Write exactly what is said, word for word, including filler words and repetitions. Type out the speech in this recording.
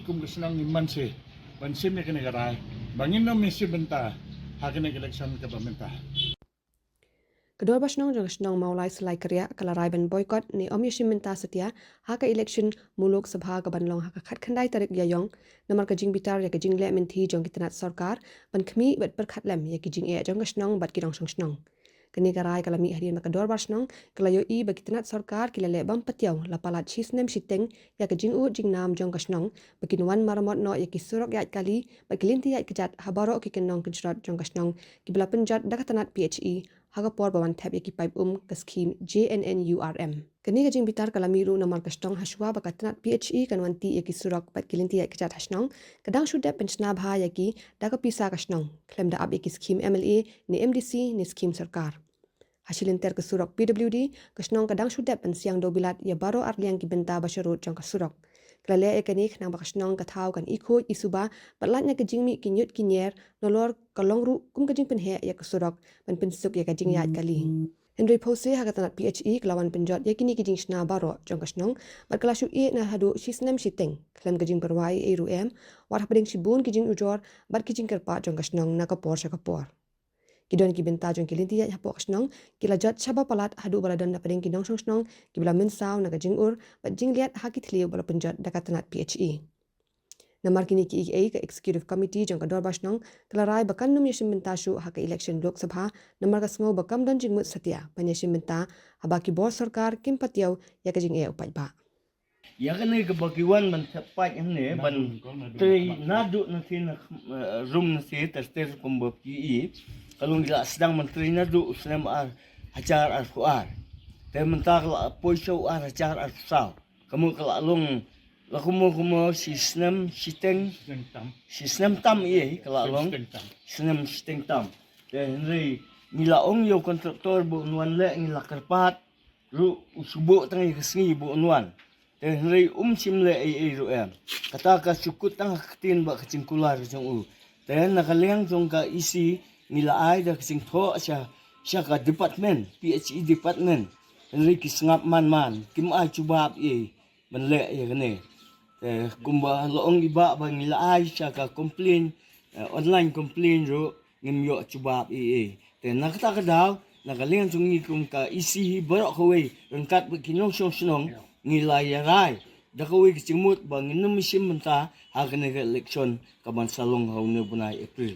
Kum ka shnong ngim man shi ban shim ïa kane ka rai ba ngin ym ïa shim bynta ha kane ka election kaba mynta. Ka Dorbar Shnong jong ka shnong Mawlai Salai Kariah ka la rai ban boycott ne ym ïa shim bynta satia ha ka election Lok Sabha kaban long ha ka khatkhyndai tarik Ïaiong, namar ka jingbitar ïa ka jingleh mynthi jong ki tnat sorkar ban khmih bad pyrkhat lem ïa ki jingeh jong ka shnong bad ki nongshong shnong. Kane ka rai ka la mih hadien ba ka Dorbar Shnong ka la ïohi ba ki tnat sorkar ki la leh bym patiaw la palat shi snem shiteng ïa ka jingud jingnam jong ka shnong, ba kin wan maramot noh ïa ki surok ïaid kali bad ki lynti ïaid kjat ha baroh ki kyndong kynshrot jong ka shnong kiba la pynjot da ka tnat P H E ha ka por ba wan thep ïa ki paip um ka skhim J N N U R M. Kane ka jingbitar ka la mih ruh namar ka shnong, hashwa ba ka tnat P H E kan wan tih ïa ki surok bad ki lynti ïaid kjat ha shnong, ka dang shu dep pynshna bha ïa ki da ka pisa ka shnong khlem da ap ïa ki skhim M L A ne M D C ne skhim sorkar. Ha shi lynter ka surok P W D, ka shnong ka dang shu dep ban siang dewbilat ïa baroh arliang ki bynta ba sharud jong ka surok. Ka la leh ïa kane khnang ba ka shnong ka thaw kan ikhuid isuba bad lait na ka jingmih ki ñiut ki ñier, nalor ka long ruh kum ka jingpynheh ïa ka surok ban pynsuk ïa ka jingïaid kali. Hynrei phewse ha ka tnat P H E ka la wan pynjot ïa kine ki jingshna baroh jong ka shnong bad ka la shu ïeh na haduh shi snem shiteng khlem ka jingpyrwa ei ei ruh em, wat hapdeng shibun ki jingujor bad ki jingkyrpad jong ka shnong na ka por sha ka por. Ki don ki bynta jong ki lynti ïaid hapoh ka shnong ki la jot shaba palat haduh ba la don na pdeng ki nongshong shnong kiba la mynsaw na ka jingïoh bad jingleit ha ki thliew ba la pynjot da ka tnat P H E. Namar kine kiei kiei, ka Executive Committee jong ka Dorbar Shnong ka la rai ba kan ym ïa shim bynta shuh ha ka election Lok Sabha namar ka sngew ba kam don jingmut satia ban ïa shim bynta haba ki bor sorkar kim patiaw ïa ka jingeh u paidbah. Ïa kane kaba ki wan ban thep paid hangne ban trei naduh na sien, eh, rum na sien ter ter kumba phi i. Ka long ki la sdang ban trei naduh u snem ar hajar arphew ar. Te mynta ka la poi sha u ar hajar arphew saw. Ka mut ka la long la kumno kumno shi snem shiteng, shi snem tam ïa ka la long. Snem shiteng tam. Te hynrei ngi la ong ïa u kontraktor ba un wan leh, ngi la kyrpad ruh, u shu buh tang ïa ka sngi ba un wan. Te hynrei um shym leh ei ei ruh em. Kata ka shu kut tang ha ka ktien bad ka jingkular jong u. Te na ka liang jong ka E C ngi la ai da ka jingthoh sha, sha ka department, P H E department. Hynrei ki sngap man man, kim ai jubab ei ei ban leh ïa kane. Te kumba la ong i Bah ba ngi la ai sha ka complaint, eh, online complaint ruh, ngim ïoh jubab ei ei. Te na kata ka daw, na ka liang jong ngi kum ka E C hi baroh kawei, ryngkat bad ki nongshong shnong, ngi la ïa rai da kawei ka jingmut ba ngin ym shim bynta ha kane ka election kaban sa long ha une u bnai April.